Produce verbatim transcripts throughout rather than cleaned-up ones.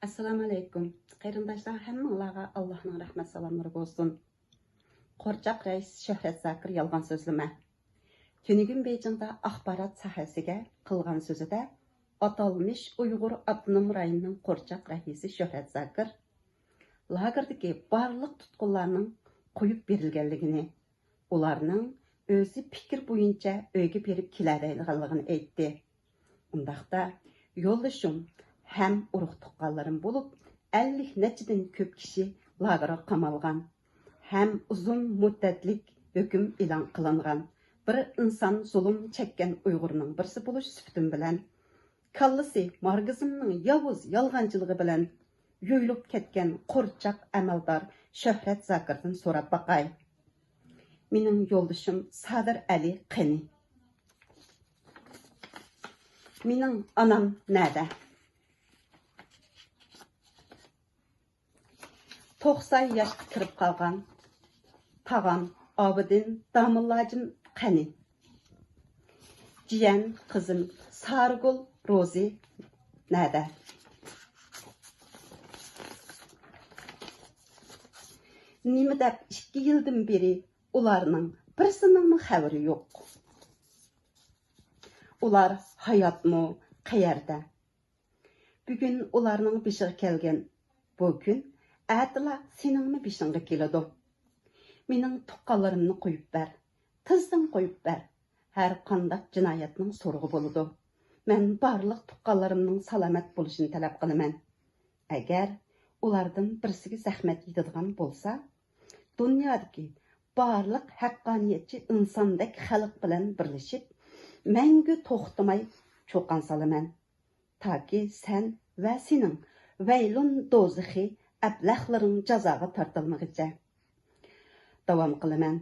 ئەسسالامۇئەلەيكۇم. قېرىنداشلار، ھەممىڭلارغا ئاللاھنىڭ رەھمەت سالاملىرى بولسۇن. قورچاق رەئىس شۆھرەت زاكىر يالغان سۆزلىمە. تۈنۈگۈن بېيجىڭدا ئاخبارات ساھەسىگە قىلغان سۆزىدە ئاتالمىش ئۇيغۇر ئاپتونوم رايونىنىڭ قورچاق رەئىسى شۆھرەت زاكىر لاگېردىكى بارلىق تۇتقۇنلارنىڭ قويۇپ بېرىلگەنلىكىنى، ئۇلارنىڭ ئۆزى پىكىر بويىچە ئۆيگە بېرىپ كېلەلەيدىغانلىقىنى ئېيتتى. ئۇنداقتا يولدىشىم ھەم ئۇرۇق-تۇغقانلىرىم بولۇپ ئەللىك نەچچىدىن كۆپ كىشى لاگېرغا قامالغان ھەم ئۇزۇن مۇددەتلىك ھۆكۈم ئېلان قىلىنغان بىر ئىنسان زۇلۇم چەككەن ئۇيغۇرنىڭ بىرسى بولۇش سۈپىتىم بىلەن كاللىسى ماركسىزمنىڭ ياۋۇز يالغانچىلىقى بىلەن يۇيۇلۇپ كەتكەن قورچاق ئەمەلدار شۆھرەت زاكىردىن سوراپ باقاي. مېنىڭ يولدىشىم سادىر ئەلى قېنى؟ مېنىڭ ئانام نەدە؟ توقسان ياشقا كىرىپ قالغان تاغام ئابىدىن داموللاجىم قېنى؟ جىيەن قىزىم سارىگۈل روزى نەدە؟ نېمە دەپ ئىككى يىلدىن بېرى ئۇلارنىڭ بىرسىنىڭمۇ خەۋىرى يوق؟ ئۇلار ھاياتمۇ؟ قەيەردە؟ بۈگۈن ئۇلارنىڭ بېشىغا كەلگەن بۇ كۈن ئەتىلا سېنىڭمۇ بېشىڭغا كېلىدۇ. مېنىڭ تۇغقانلىرىمنى قويۇپ بەر، تېزدىن قويۇپ بەر. ھەر قانداق جىنايەتنىڭ سورىقى بولىدۇ. مەن بارلىق تۇغقانلىرىمنىڭ سالامەت بولۇشىنى تەلەپ قىلىمەن. ئەگەر ئۇلاردىن بىرسىگە زەخمەت يېتىدىغان بولسا، دۇنيادىكى بارلىق ھەققانىيەتچى ئىنساندەك خەلق بىلەن بىرلىشىپ، مەڭگۈ توختىماي چۇقان سالىمەن. تاكى سەن ۋە سېنىڭ ۋەيلۇن دوزىخى ئەبلەخلىرىڭ جازاغا تارتىلمىغىچە. داۋام قىلىمەن.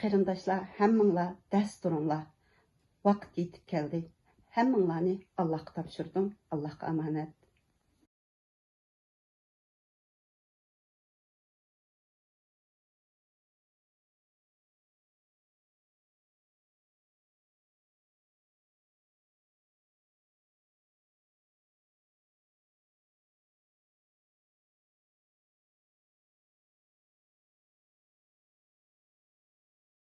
قېرىنداشلار، ھەممىڭلار دەس تۇرۇڭلار. ۋاقىت يېتىپ كەلدى. ھەممىڭلارنى ئاللاھقا تاپشۇردۇم. ئاللاھقا ئامانەت.